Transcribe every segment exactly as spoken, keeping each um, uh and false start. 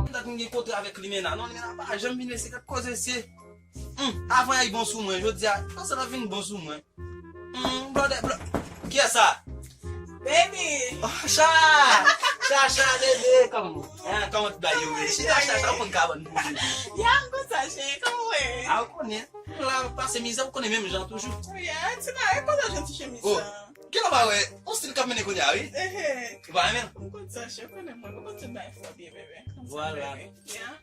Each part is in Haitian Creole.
M dat m gen kontre avèk Limena. Non, Limena pa janm vin mesye, gad koze mesye. Hmm, avan y bon sou mwen, jodi a, panse l ap vin bon sou mwen. Hmm, blòdè, blò-, kiyès sa? Baby! Oh, Cha! Cha, Cha, bebe, kòman? Hein, kòman tout bagay yo ye? Chita, Cha, Cha, ou konn kabann pou bebe. Ya, m konn sa, cheri, kòman w ye? Ah, ou konnen. La, pase mizè, ou konnen menm jan toujou. Yeah, ti bagay, kote w jwenn ti chemiz sa? Gen lè w pa wè, yon stil k ap mennen kounye a, wi. Ehe. Ou pa renmen l? M konn sa, cheri, ou konnen mwen, m konn tout bagay fò byen, bebe. Vwala. Yeah.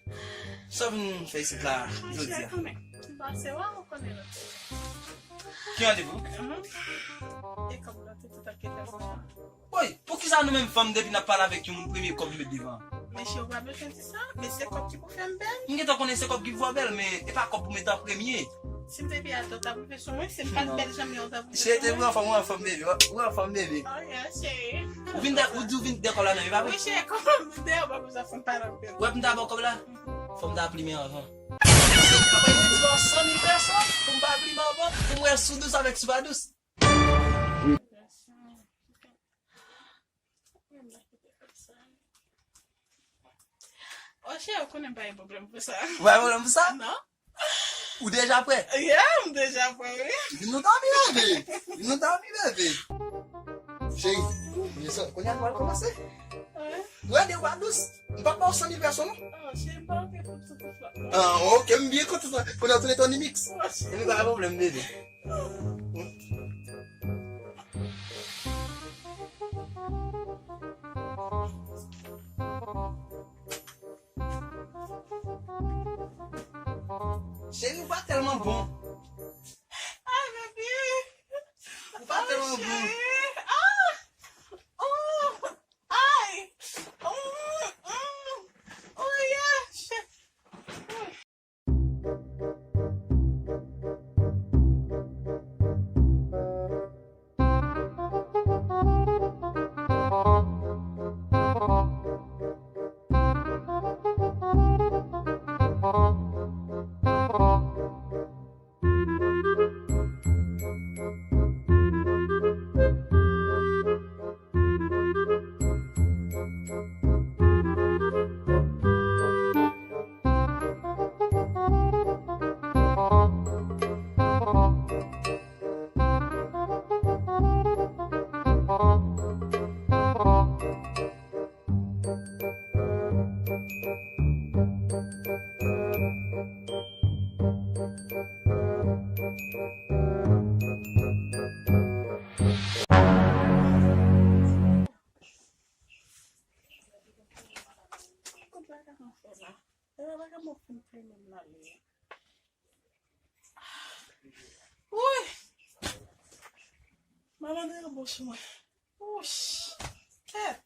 Sa w vin fè isit la, jodi a? Cheri, konnen. M pase wè, ou konnen nou. Ki randevou? Mhm. E kòb la, te tout ak kèk sa. Woy, poukisa nou menm fanm depi n ap pale avèk yon moun premye kòb nou met devan? Men cheri, ou pa bezwen di sa, men se kòb ki pou fè m bèl. M gentan konnen se kòb ki pou fè w bèl, men e pa kòb pou met an premye. Si m te pi atò, w t ap rive sou mwen, si m pa t bèl jan m ye, w t ap rive sou mwen. Cheri, te ou anfòm, ou anfòm bebe, ou anfòm bebe. Oh yeah, cheri. Ou vin de, ou di ou vin de kòb la menm, e pa vre? Wi, cheri, kòb m deyò, pa bezwen fanm pale anpil. Ou wè pou m ta ba w kòb la? Fò m ta plimen anvan. Papa, mwen di w san mil pèsòn, pou m pa plimen anvan, pou m wè si w dous avèk si w pa dous. Oh, cheri, ou konnen m pa gen pwoblèm pou sa. Ou pa gen pwoblèm pou sa? Non. Ou deja prè? Yeah, m deja prè, wi. Vin nou dòmi, bebe. Vin nou dòmi, bebe. Cheri, men sa, kounye a nou al kòmanse. Wi. Ou wè de w pa dous. M p ap ba w san mil pèsòn, non. Oh, cheri, m pa oke pou tout, tout, tout. Ah, oke, m byen kontan sa. Kounye a w tou rete on imix. Oh, cheri. Epi pa gen pwoblèm, bebe. Cheri, ou pa tèlman bon. Ay, bebe. Ou pa tèlman bon. Cheri. Ah! Oh! Ay! Oh! Oh! Oh, yeah! Cheri. Kot bagay mwen fè la? E pa bagay mwen fin fè menm la li. Woy! Malandren an bon sou mwen. Wouch! Tèt!